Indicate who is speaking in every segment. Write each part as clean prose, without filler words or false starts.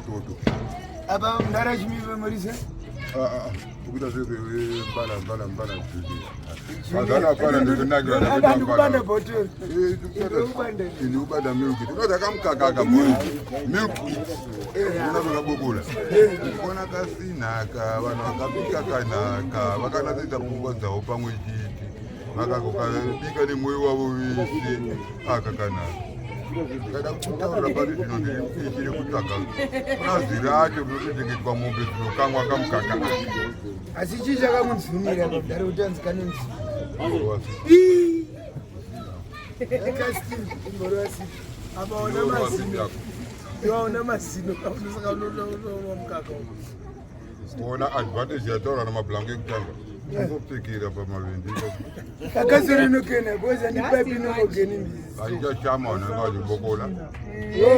Speaker 1: Toto.
Speaker 2: Apa mdara chimive murise?
Speaker 1: Ah, ah, ah. Ukuita zvembala mbala mbala mazana apana ndikunakira
Speaker 2: ndikubanda botoro.
Speaker 1: Ini kubanda milk it. Unoda kamukaka aka milk it. Unoda kabobola. Ndikuona kasinaka vanhu vakabika kanaka vakanatsoita pfungwa dzavo pamwe chete vakakokabika nemwoyo wavo vese aka kanaka. Ndikada kutaura pari zvino ndiri mufishi rekutsvaga purazi racho rinotochengetwa mombe dzinokamwa kamukaka.
Speaker 2: Asi chii chakamunzumira kudare kuti anzi kanonzi?
Speaker 3: Apa ona mazino. Iwaona mazino saka unoona mukaka.
Speaker 1: Kuona advantage yataura namablango ekutanga. Kungopfekera pamavende.
Speaker 2: Kakazorinokena because ani pipe inongogeni mbizi.
Speaker 1: Aichashama vanhu vanga vachibokola.
Speaker 2: Yo,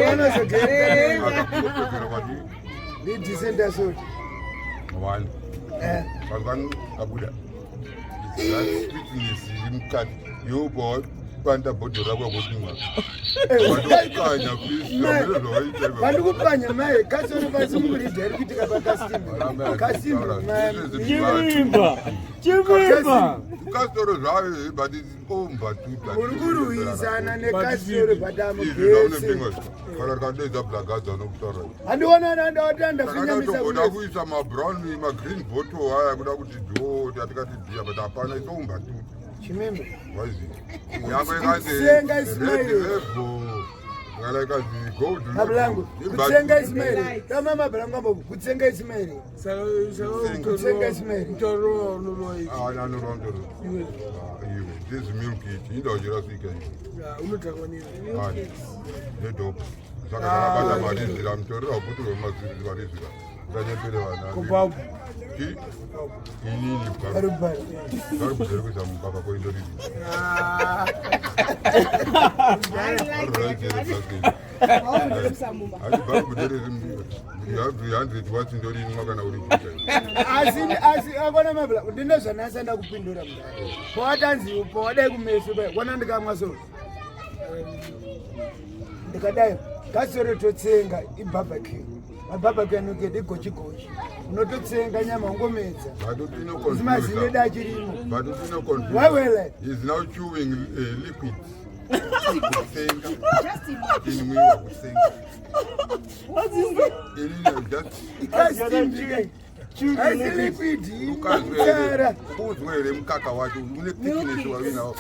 Speaker 2: vanozogena.
Speaker 1: Akangopfekera kwati
Speaker 2: Ndidecent so.
Speaker 1: One.
Speaker 2: Eh.
Speaker 1: Vanhu vanokabuda. That sweetness iri mukati. Yobva wapanda bhodho rako yakutimwa. Watokanya fish. Zvavaita.
Speaker 2: Vandikupanya mai kasoro pasungurida iri kuitika pakastimba. Kasimba mai.
Speaker 4: Chimimba. Chimimba.
Speaker 1: Kasoro zvayo but it's ombatuta.
Speaker 2: Uri kurwisana nekasoro but
Speaker 1: Izvi zvaunepinga
Speaker 2: amugese.
Speaker 1: kana tikadedza blagadza anokutaura.
Speaker 2: Handiona ndawatanda finyamisa
Speaker 1: Takatogoda kuisa mabrown magreen bottle aya kuda kuti dhoo tatikati dhiya but hapana itombatuta.
Speaker 2: Chimimba.
Speaker 1: Waiziva. Nyangwe ikanzi
Speaker 2: Kutsenga Ismail.
Speaker 1: red label kana ikanzi gold label.
Speaker 2: Mablango. Kutsenga Ismail. Kama mablango ambo kutsenga Ismail. Kutsenga Ismail.
Speaker 3: Mutoro unorova ichi.
Speaker 1: Ah, anorova mutoro.
Speaker 3: Iwe.
Speaker 1: Ah, iwe. This milk it. Inda uchirasika iwe.
Speaker 3: Ya, unodhakwa nini?
Speaker 1: Hani. Nedope. Saka ndakabata marizira mutoriro hauputirwe marizira. Ndanyepere vana.
Speaker 3: Kubabu.
Speaker 1: Chi? Inini bharu.
Speaker 2: Barubari.
Speaker 1: Bharu kuzere kuisa mukaka koindoriri.
Speaker 3: Ah.
Speaker 1: Hati bharu kudere 100 watts ndorinwa kana uri kuita.
Speaker 2: Asi asi akona mablango ndine zvanasa ndakupindura mudare. Pawatanzi pawadai kumeso pai kwana ndikamwa so. Ndikadai kasoro totsenga ibarbecue. Mabarbecue anokeda igochi gochi. Unototsenga nyama ungomedza.
Speaker 1: But
Speaker 2: Asi mazino edu
Speaker 1: ino
Speaker 2: achirimo.
Speaker 1: But ino confused.
Speaker 2: Why will
Speaker 1: He's now chewing liquids. Kutsenga. Inwiwa kutsenga. Inini just
Speaker 2: Haisi liquid.
Speaker 1: ukazwe
Speaker 2: Tsara.
Speaker 1: uzwe here mukaka wacho une thickness wawinawo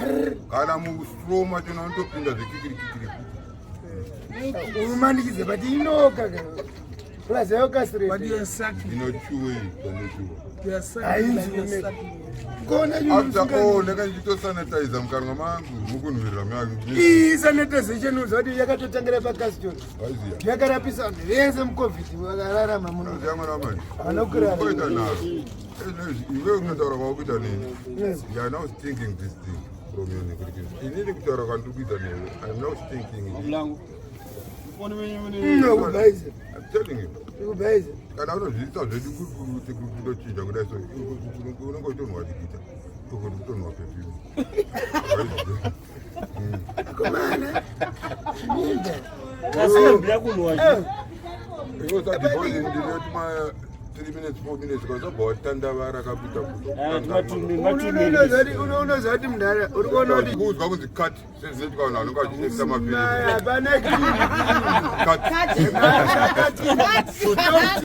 Speaker 1: kana mustraw macho unotopinda zvekikirikikiri
Speaker 2: Umanikidze but inoka. Plus
Speaker 3: But you
Speaker 2: yokasirete.
Speaker 3: are sucking.
Speaker 1: inochuwe inochuwa
Speaker 3: You are sucking.
Speaker 2: Hainzi
Speaker 3: Like you are
Speaker 2: ume-
Speaker 3: sucking.
Speaker 2: Kona
Speaker 1: after all ndanga ndichitosanitiza mukanwa mangu mukunhuhwirira mangu
Speaker 2: Iyi sanitization uzoti yakatotangira pakastori.
Speaker 1: aiziya
Speaker 2: Yakarapisa vanhu vese mucovid vakararama muno.
Speaker 1: unoziya mwana wamai
Speaker 2: Havana kurarama.
Speaker 1: kuita naro iwe unotaura kwakuita neni you are now stinking this thing from your negligence inini kutaura kwandiri kuita newe i'm now stinking it.
Speaker 2: Kubhaiza.
Speaker 1: I'm telling you
Speaker 2: Kubhaiza.
Speaker 1: kana unozviita zvedu kuti kundochinja kudai so unenge uchitonhwa dikita uko ndikutonhwa perfume
Speaker 2: Komana. Chimimba.
Speaker 4: Kasambira kunwa.
Speaker 1: iwe usati bhozi ndinoti ma 3 minutes 4 minutes kwazobva watandavara kakuita
Speaker 4: Matumi.
Speaker 2: Unozati mudhara uri kuona kuti
Speaker 1: kuudzwa kunzi cut sezvinoitika vanhu vanenge vachisekisa mafilimu
Speaker 2: hapana
Speaker 1: cut
Speaker 2: cut.